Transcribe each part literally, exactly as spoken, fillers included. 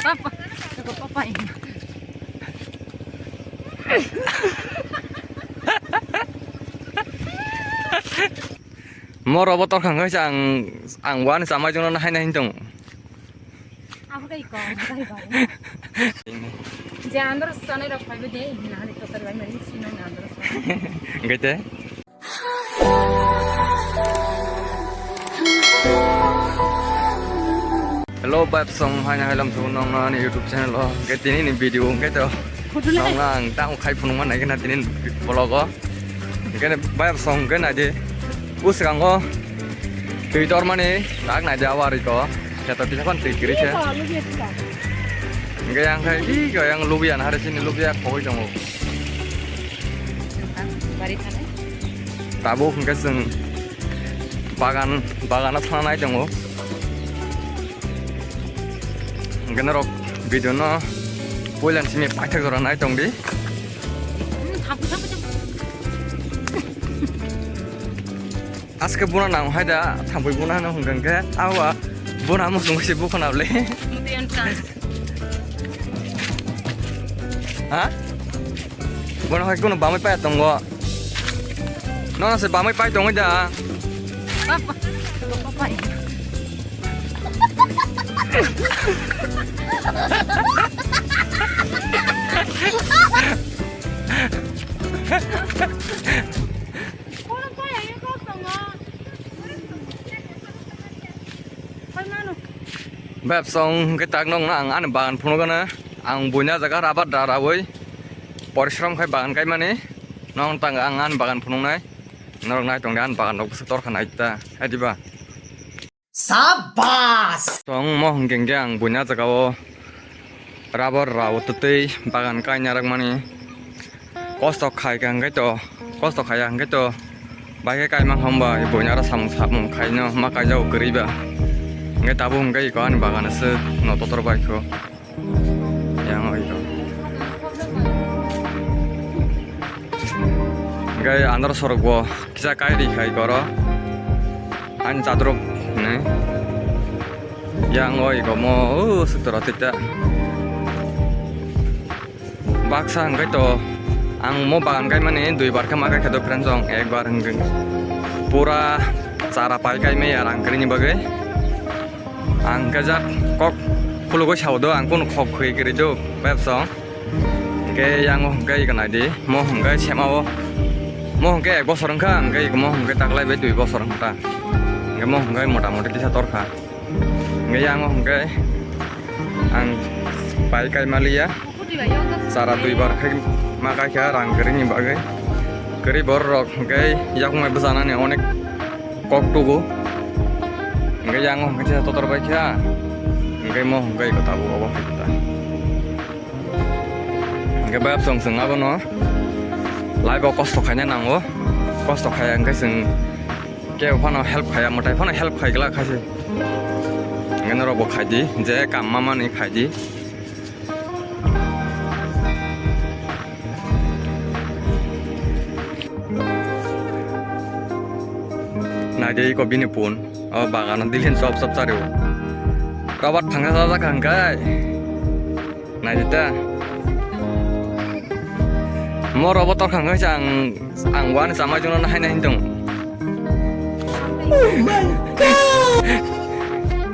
Papa, papa ini. Moro bo torkhang khe ang, ang wani chamai jongno nahai nahai tong. Abo kai ko, kai ko. Je andro sane rok phaibe de, na ni total bai mari sino na andro sane. Gete. Hello, vibe song, haina hailam song nong na ani YouTube channel o. Hingke tini ni video hingke to nong na ang tamo khai phunuk ma nai khe na tini ni vlog o. Hingke vibe song hingke nai di. Uskango twi tormani tak nai di awari ko. Kheto tisa kon twi kiri khe. Hingke yang khai di ko yang lubian hari sini lubia khogoi tongo. Bari thani. Tabuk hingke chwng bagan, bagano thana nai tongo. Hingke norok video no puilan simi paithak jora nai tong di. Hmm, thapu, thapu, thapu. Aske buna nang hai da, thangpui buna no hwnkha khe, awa buna musung se bukha na le. Muti entrance. Ha? Bono hai kuno bamai pai tongo. Nono se bamai pai tongo da. Papa. Papa. Bebsong hwnkhe tak nokno ang ani bagan phunukgana. Ang buina jaga rabar da raui porishrom khai bagan kaimani. Nong tang ang ani bagan phunuknai. Norok nai tongdi ani bagan rok bwswk torkha nai ta. Hai diba? Sabas! Tong mo hwnkhe hwnkhe ang buina jaga o rabar rao twtwi bagan kaina rwkmani. Kosto khai kha hwnkhe to, kosto khaiya hwnkhe to, bai khe kaima hwnba buina aro samung samung khaino ma kaijago kwrwi ba. Hwnkhe tabuk hwnkhe iko ani bagan aswk no totor bai kho. Yang oi kho. Hwnkhe andro sorok bo kisa kai ri khai koro. Ani chadrok hwnwi. Yang oi kho mo, o, swk tora tita. Baksa hwnkhe to ang mo bagan kaimani dui bar khe ma kai kha do friends, ang ekbar hwnkhe pura chara pai kaimaya rang kwrwini bagwi. Ang khe jat kok khulugwi sao do, ang kunu khok khwi kwrwi do bebsong. Hwnkhe yang o hwnkhe iko nai di, mo hwnkhe sema o, mo hwnkhe ek bosor wngkha, hwnkhe iko mo hwnkhe taklai bai dui bosor wngkha ta. Hwnkhe mo hwnkhe mota moti kisa torkha. Hwnkhe yang o hwnkhe ang pai kai maliya. Chara dui bar khai ma kai kha rang kwrwini bagwi. Kwrwi borok rok hwnkhe yakung bai bwchanani onek kok tugo. Hwnkhe yang o hwnkhe totor bai kha. Hwnkhe mo hwnkhe iko tabuk obo hai kha ta. Hwnkhe bebsong chwng abono life o kosto khaina nango. Kosto khaiya hwnkhe chwng kebo phano help khaiya, mwtai phano help khai glak khaise. Hwnkhe norokbo khaidi, je kam mamani khaidi. Naidi iko bini pun, o bagano dilin chop chop chario. Rabar thangsa sajak hwnkhe. Naidi ta. Mo robo torkha hwnkhe ang, ang wani chamai jongno nahai nahai tong.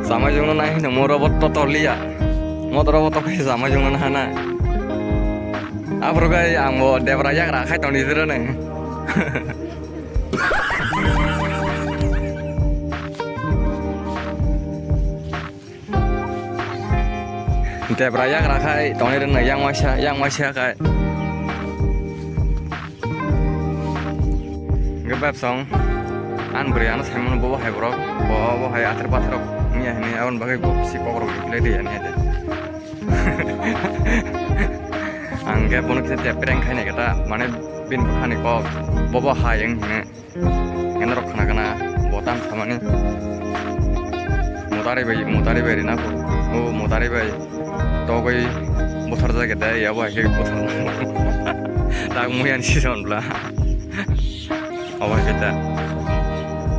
Chamai jongno nahai tong, mo robo totor liya. Mo robo torkha chamai jongno nahana. Aphuru gai ang bo debra yagra khai tong di jero nang. Debra yagra khai tongwi rwna yang waisa, yang waisa khai. Hwnkhe bebsong, ani bwrwi ano saimano bobo hai borok, bo, bo hai athar pathar rok wngya hinwi aboni bagwi bo bisi kokrok iklai de yani ade. Ang khe bono kisa tei prank khainai khe ta, mane bini bwkhani kok, bobo hai wng hinwi. Norok khna khna bo tam samani. Mutari bai, mutari bai rina ko. O mutari bai. Togoi bosar jage dai, abo hai ke bosar. Tak muyan si son bla. Abo hai ke ta.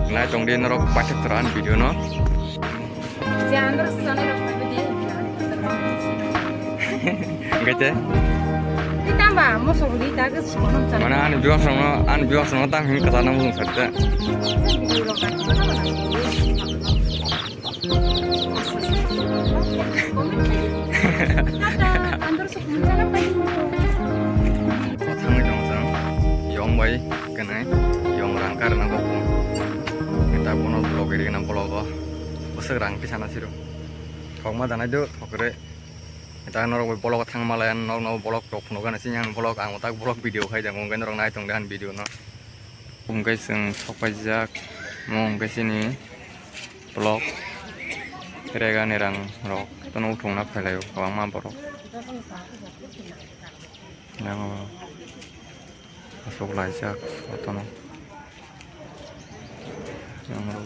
Nai tong di norok paithak tran video no. Jangan terus sana rok bai di. Hwnkhe te? Tei tamba mosok ri ta khe songno chang. Mane ani viewers rokno, ani viewers rokno tam hin kwchar nang bung sakte. Video rok naithotok khe nang. Tata, andor sok mung chana pai. Thangwi tong chang. Yong bai kwnai. Yong rang karna kok. Kita bono vlog iri na vlog o. Bwswk rang tisana siro. Thokma danai do thokre. Ita norok bai vlog thang malai, norok no vlog rok phunuk gana sini ang vlog, ang tak vlog video khai jang, hwnkhe norok nai tong de ani video no. Hwnkhe chwng sok paijak, mo hwnkhe chini vlog rega ni rang rok tono uthung na phailai o kwbangma borok. Yang o aswk laijak sotono. Yang o.